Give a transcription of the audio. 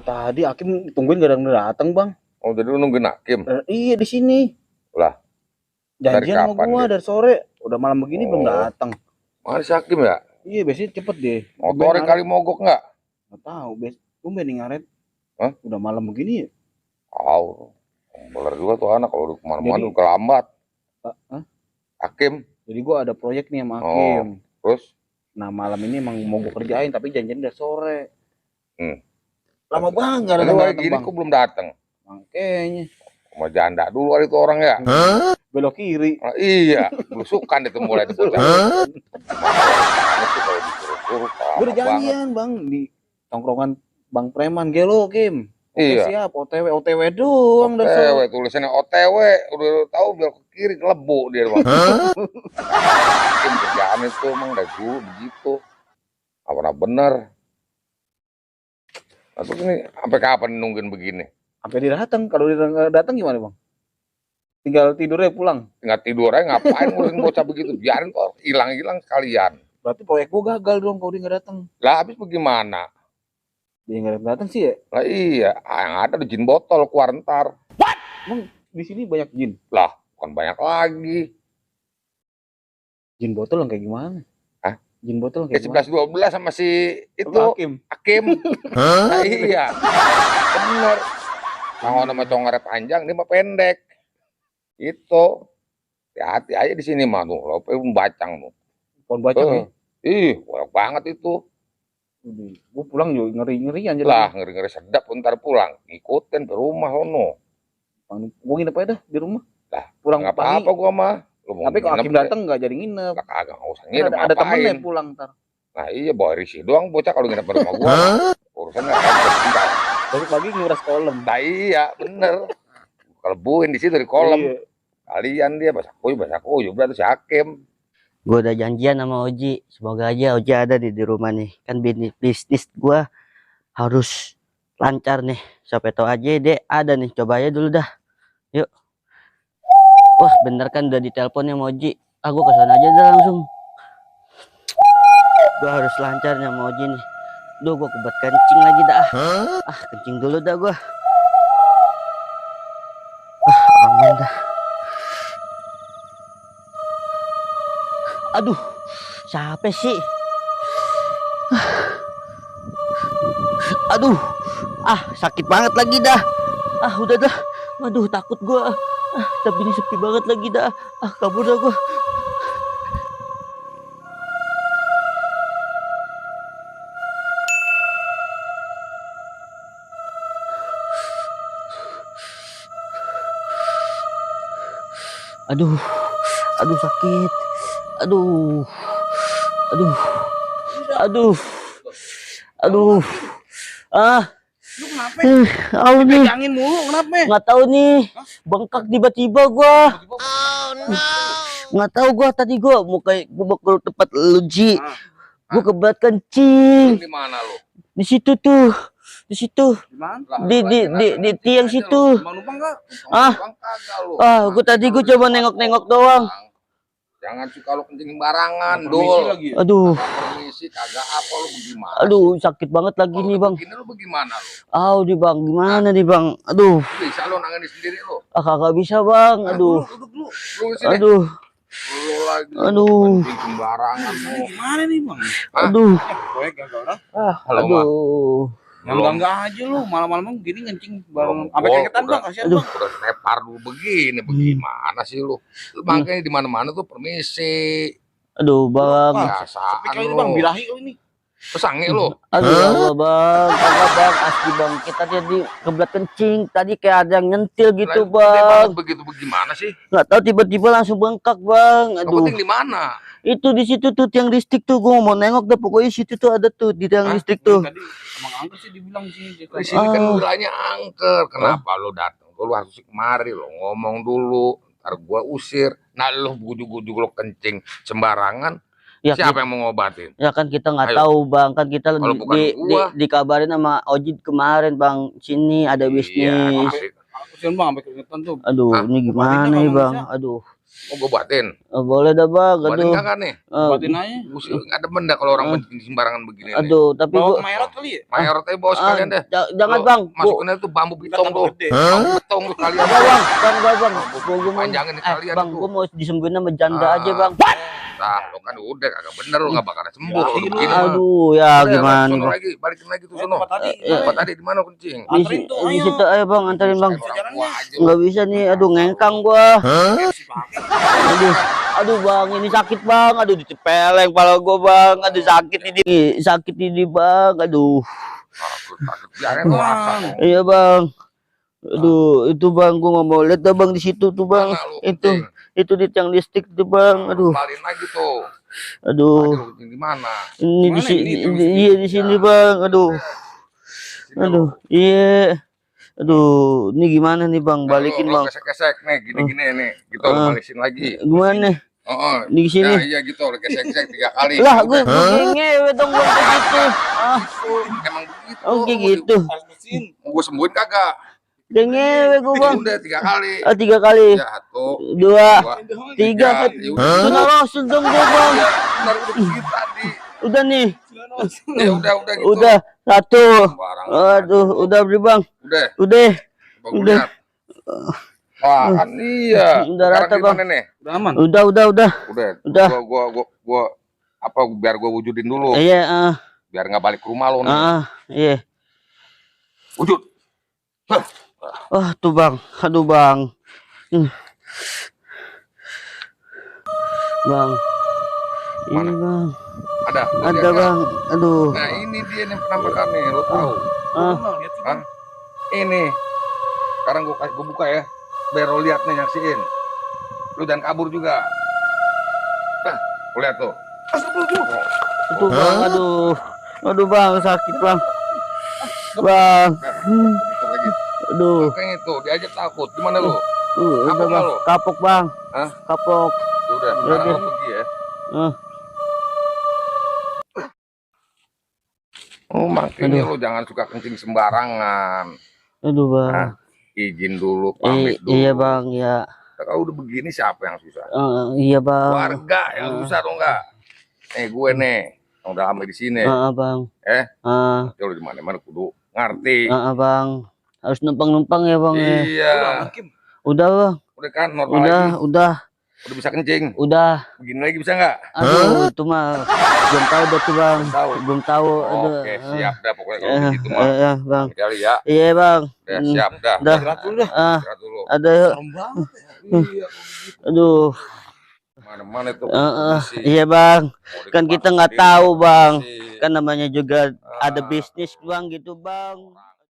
tadi Hakim tungguin gak datang bang. Oh jadi lu nungguin Hakim? Iya di sini. Lah. Janjian sama gua dari sore. Udah malam begini belum datang. Mana si Hakim ya? Iya biasanya cepet deh. Motornya kali mogok nggak? Nggak tahu. Tumben nih ngaret. Hah? Udah malam begini ya? Tahu. Beler juga tuh anak kalau kemana-mana udah kelambat. Hakim. Jadi gua ada proyek nih sama Hakim. Terus? Nah malam ini emang mau gua kerjain tapi janjian udah sore. Lama banget gak datang gini kok belum datang. Makanya. Mau janda dulu kali itu orang ya. Belok kiri. Iya, belusukan itu mulai dibocah. Gue udah janjian bang di tongkrongan Bang Preman Gelo Kim. Iya. Siap OTW doang. OTW tulisannya OTW udah tahu belok ke kiri kelebu dia bang. Kim kerjaan itu emang udah dulu begitu. Apa pernah bener. Nah, terus ini sampai kapan nungguin begini? Sampai dia datang. Kalau dia nggak datang gimana bang? Tinggal tidurnya pulang. Tinggal tidur aja ngapain ngurusin bocah begitu? Biarin kok hilang sekalian. Berarti proyek gua gagal dong kalau dia nggak datang. Lah habis bagaimana? Dia nggak datang sih ya? Lah iya, yang ada jin botol keluar ntar. What? Emang di sini banyak jin? Lah bukan banyak lagi. Jin botol yang kayak gimana? Hah? Jin botol yang kayak 11-12 sama si itu Hakim. Nah iya, bener. Kalau nama congore panjang, dia mah pendek. Itu, hati-hati aja di sini mah tuh. Lo bacang tuh. Pohon bacang ya? Banyak banget itu. Gue pulang juga ngeri-ngerian aja. Lah, ngeri-ngeri sedap ntar pulang. Ngikutin ke rumah sono. Gue nginep aja dah di rumah. Lah, pulang nggak apa-apa gue mah. Tapi kalau Hakim datang nggak jadi nginep. Kagak usah nginep. Ada temennya pulang ntar. Nah iya, bawa risih doang bocah kalau nginep di rumah gue. Urusannya kan besok pagi nguras kolam. Nah iya, bener. Kelebuin di situ di kolam. Kalian dia bahasa kuyup berarti si Hakim. Gue udah janjian sama Oji. Semoga aja Oji ada di rumah nih. Kan bisnis gue harus lancar nih. Siapa tahu aja deh ada nih. Coba aja dulu dah. Yuk. Wah bener kan udah ditelepon sama Oji. Gue kesana aja dah langsung. Gue harus lancar nih sama Oji nih. Duh gue kebat kencing lagi dah. Kencing dulu dah gue. Aman dah. Aduh, siapa sih? Aduh, sakit banget lagi dah. Udah dah. Aduh, takut gua. Tapi ini sepi banget lagi dah. Kabur dah gua. Aduh sakit. Aduh. Lu kenapa? Pegangin mulu kenapa? Nggak tahu nih. Bengkak tiba-tiba gua. Nggak tahu gua tadi gua mau ke tempat Luji. Gua kebelat kencing. Di mana lu? Di situ tuh. Di situ. Di tiang situ. Gua tadi gua coba nengok-nengok doang. Jangan suka lu kencing barangan, Dul. Aduh. Permisi kagak apa lu bagaimana? Aduh, sakit banget lagi nih, Bang. Begini lu bagaimana lu? Di Bang, gimana nih, Bang? Aduh. Bisa lu nangani sendiri lu? Kagak bisa, Bang. Aduh. Duduk lu sini. Aduh. Lu lagi. Aduh. Kencing barangan lu. Gimana nih, Bang? Aduh. Proyek gagal dah. Aduh. Enggak aja lu, malam-malam gini ngencing bareng sampai keketan Bang, kasihan Bang. Udah tepar dulu begini, bagaimana sih lu? Lu makanya di mana-mana tuh permisi. Aduh, Bang. Biasaan kali ini Bang, birahi lu ini. Pesange lu. Aduh, Bang. Kagak, Bang. Asli, Bang. Kita tadi kebelat kencing. Tadi kayak ada yang nyentil gitu, Bang. Begitu bagaimana sih? Nggak tahu tiba-tiba langsung bengkak, Bang. Aduh. Kepenting di mana? Itu di situ tuh tiang listrik tuh, gue mau nengok deh, pokoknya situ tuh ada tuh di tiang listrik tuh. Tadi emang angker sih dibilang di sini. Di sini kan wilayahnya angker. Kenapa lu datang? Lu harus kemari lo ngomong dulu. Ntar gua usir. Nah lu gudug-gudug lu kencing sembarangan. Ya, siapa yang mau ngobatin? Ya kan kita nggak tahu Bang, kan kita dikabarin sama Ojid kemarin Bang, sini ada bisnis. Kasihan Bang sampai keringetan tuh. Aduh, ini gimana nih Bang? Aduh. Mau gue buatin. Boleh dah bang. Buatin Aduh. kagak nih? Buatin aja. Gue sih nggak demen dah kalau orang kencing sembarangan begini nih. Aduh, tapi Bawa gua ke Mayorot kali ya? Mayorot aja bawa sekalian deh. jangan Lo bang. Masukin aja tuh bambu bitong Tambah tuh. gede. Bambu betong tuh kalian. Ada bang, bang. Gua mau Panjangin nih kalian bang, tuh. gua mau disembuhin sama janda aja bang. Nah, lo kan udah kagak bener lo nggak bakal sembuh Ya, kalau iya, begini mah. Aduh, ya Udah, gimana sono nih bang? lagi, balikin lagi tuh sono. Tempat tadi. Tempat tadi di mana lo kencing? Di, Anterin tuh, di ayo. situ ayo bang, anterin bang. Orang tua aja lo. Nggak bisa nih, aduh ngengkang gua. Si pakai. Aduh bang, ini sakit bang. Aduh dicepeleng kepala gua bang. Aduh sakit ini bang. Aduh. Takut biarin lo rasa. Iya bang. Aduh, itu bang, gua nggak mau lihat dah bang di situ tuh bang. Mana lo Itu, kencing? itu di tiang listrik tuh bang. Aduh, Balin lagi tuh. aduh. Tadi lo kencing di mana? Ini di Mana sini, ini tiang iya di sini bang. Aduh, Sini lo. aduh, iya. Aduh, ini gimana nih bang? Nah, Balikin lo bang. gesek-gesek nih, gini-gini nih. Gitu lo balikin lagi. Gimana? Oh, Di sini. ya, iya gitu, lo gesek-gesek 3 kali. Lah, Udah. gue ngewe dong bang begitu. Ah, Emang begitu. oh kayak gitu. Harus bersihin. Mau gue sembuhin kagak? Udah ngewe gue bang. Udah 3 kali. Ah, 3 kali. Ya, 1, Dua, 2, 3. Ya udah. Sudah rasul dong gue bang. Ya, benar udah begitu tadi. Udah nih. Ya udah gitu. Udah 1. Sembarang. Aduh, udah beri bang. Udah. Udah. Coba gua Udah. lihat. Wah, kan iya. Udah Sekarang rata, gimana nih? Udah aman. Udah. Udah. Gua apa biar gua wujudin dulu. Iya, Biar nggak balik ke rumah lo nih. iya. Wujud. Oh, tuh bang. Aduh bang. Bang. Ini Mana? bang. Ada. Lo Ada lihat nggak? bang. Aduh. Nah, ini dia nih penampakannya, lo tahu. Ah, Lihat sih. Hah? Ini. Sekarang gua buka ya. Biar lo lihat nih nyaksiin. Lu jangan kabur juga. Nah, lo lihat tuh. itu bang. Aduh. Aduh bang, sakit bang. Bang. Gitu lagi. Aduh. Makanya itu, diajak takut. Gimana lu? Udah Kapok bang. lo? Kapok bang. Hah? Kapok. Ya udah, sekarang lo pergi ya. Ah, Oh, makanya Aduh. lo jangan suka kencing sembarangan. aduh bang. Hah? Izin dulu, pamit dulu. Iya bang, ya. Kalau udah begini siapa yang susah? Iya bang. Warga yang susah dong enggak? Gue nih, yang udah lama di sini. Bang. Eh? Ah, Kalau di mana-mana kudu ngerti. bang. Harus numpang-numpang ya bang. Ya. Iya. Udah aman, Kim. Udah bang. Udah kan normal lagi. Udah. Udah bisa kencing. Udah. Begini lagi bisa nggak? Aduh, itu mah belum tahu dah tuh bang. Tahu. Belum tahu. Aduh. Oke, siap dah pokoknya kalau begitu mah. Iya bang. Kali ya. Iya bang. Udah siap dah. Dah. Istirahat dulu dah. Istirahat dulu. Ada yuk. Serem banget. Iya. Aduh. Mana-mana itu. Iya bang. Mau Kan di kita tempat nggak sendiri, tahu bang. sih. Kan namanya juga ada Ah. bisnis bang gitu bang.